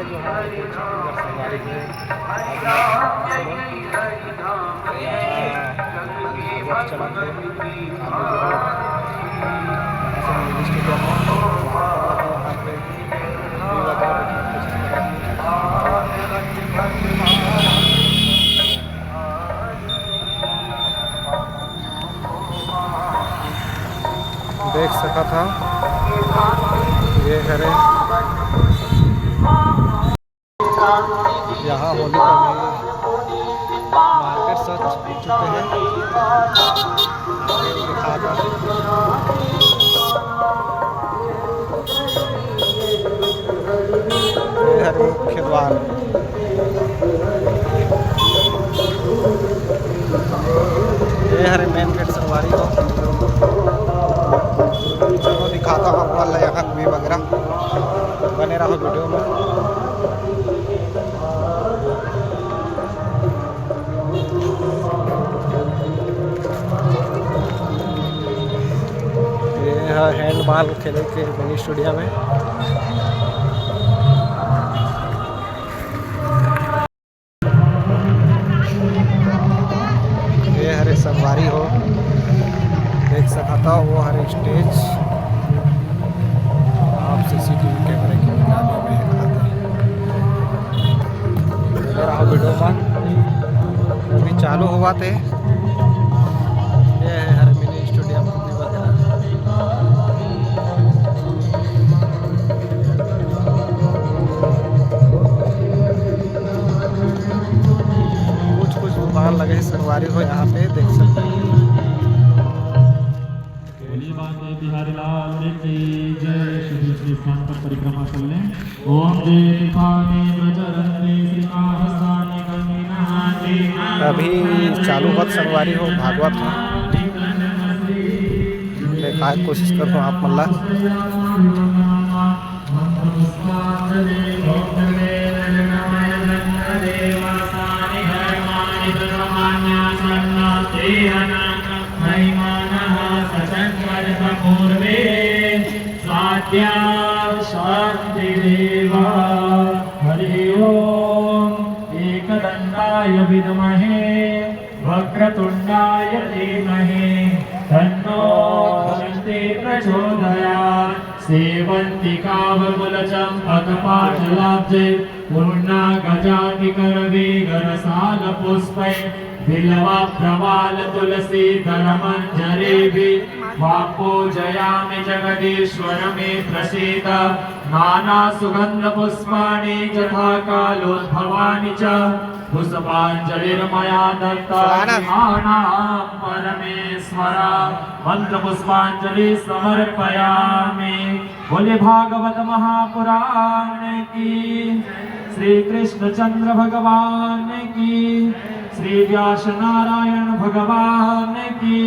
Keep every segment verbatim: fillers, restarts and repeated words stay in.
जो है, कुछ संगवारी हो, आज मैं यहाँ भागवत चलत हे, आलू रोड, यहाँ से मिनी स्टेडियम है, वहाँ पर, वहाँ पे टीवी वगैरह देखने की कोशिश कर रहा हूँ। देख सकत हा, ये हरे यहाँ होली का मेला, मार्केट सज चुके हैं। दिखाता हूँ। ये हरे मुख्य द्वार। ये हरे मेन गेट संगवारी हो। चलो दिखाता हूँ आप मन ला यहाँ व्यू वगैरह, बने रहो वीडियो में। ये है हैंडबॉल खेले के मिनी स्टेडियम है। ये हरे संगवारी हो, देख सकत हा, वो हरे स्टेज। आप सीसीटीवी कैमरे की निगरानी में आते हैं। मेरा वीडियो मन अभी चालू होवत हे। ये है हरे मिनी स्टेडियम। कुछ कुछ दुकान लगे हे संगवारी हो, यहाँ पे देख सकते हैं। बोलिए बांके बिहारी लाल की जय। शुभ लक्ष्मी स्थान पर परिक्रमा कर लें। ओम जय कृपाने प्रचरन्ते श्रीकाहसाने गंगिनाथे। अभी चालू होत संगवारी हो, भागवत हो। मैं काय कोशिश करता हूँ आप मन ला। महिमानः सचन्मर्षपूर्वे साध्या शान्तिरेव। हरि ओम। एकदन्ताय विद्महे वक्रतुण्डाय धीमहि तन्नो दन्ती प्रचोदयात्। सेवन्तिकावकुलचम्पकपाटलाब्जै पूर्णागजातिकरवीगरसालपुष्पै बिल्वप्रवालतुलसीदलमञ्जरीभिः त्वां पूजयामि जगदीश्वर मे प्रसीद। नानासुगन्धपुष्पाणि यथाकालोद्भवानि च पुष्पाञ्जलिर्मया दत्ता। स्वाहा। इमानां परमेश्वर मन्त्रपुष्पाञ्जलि समर्पयामि। बोले भागवत महापुराण की, श्री कृष्णचंद्र भगवान की, श्री व्यास नारायण भगवान की।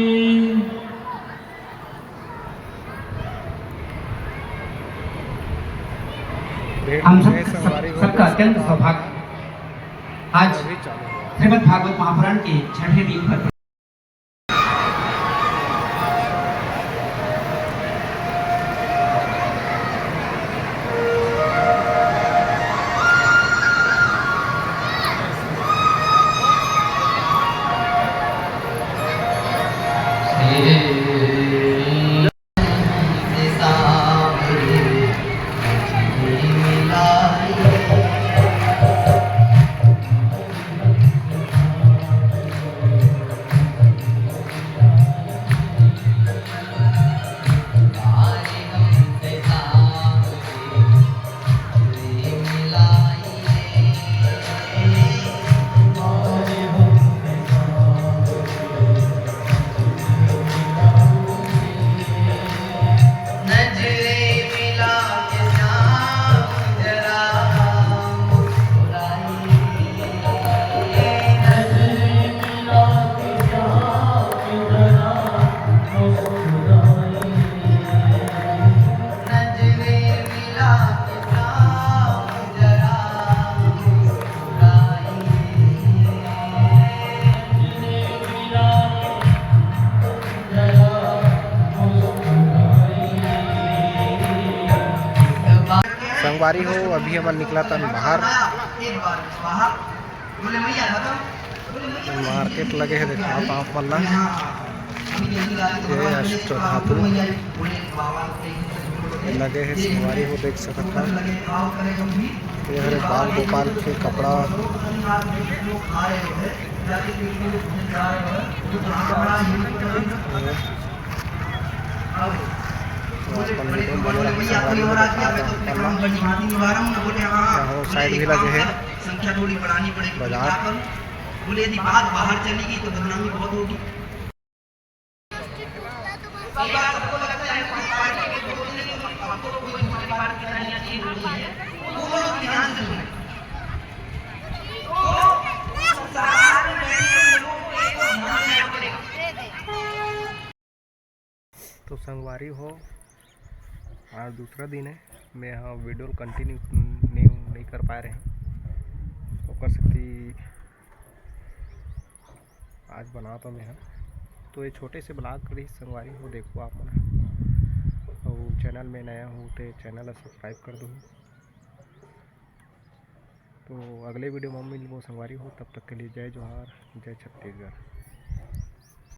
हम सब, सब, सबका अत्यंत सौभाग्य। आज श्रीमद् भागवत महापुराण के छठे दिन पर संगवारी हो, अभी हमन निकलत हन बाहर। मार्केट लगे हे, देखा आप मन ला। ये अष्टधातु लगे हे संगवारी हो, देख सकत हव। ये हरे बाल गोपाल के कपड़ा। तो अपन video बने रहो संगवारी हो, दिखात हन अपन ला। यहाँ साइड भी लगे हे बाजार। तो संगवारी हो, आज दूसरा दिन हे, मैं ह video ल continue नहीं, नहीं कर पाए रहें, ओकर सेती आज बनात हव मैं ह। तो ये छोटे से vlog रहिस संगवारी हो, देखो आप मन ह। अउ channel में नया हो तो channel ला subscribe कर दो। तो अगले video में मिलबो संगवारी हो, तब तक के लिए जय जोहार, जय छत्तीसगढ़।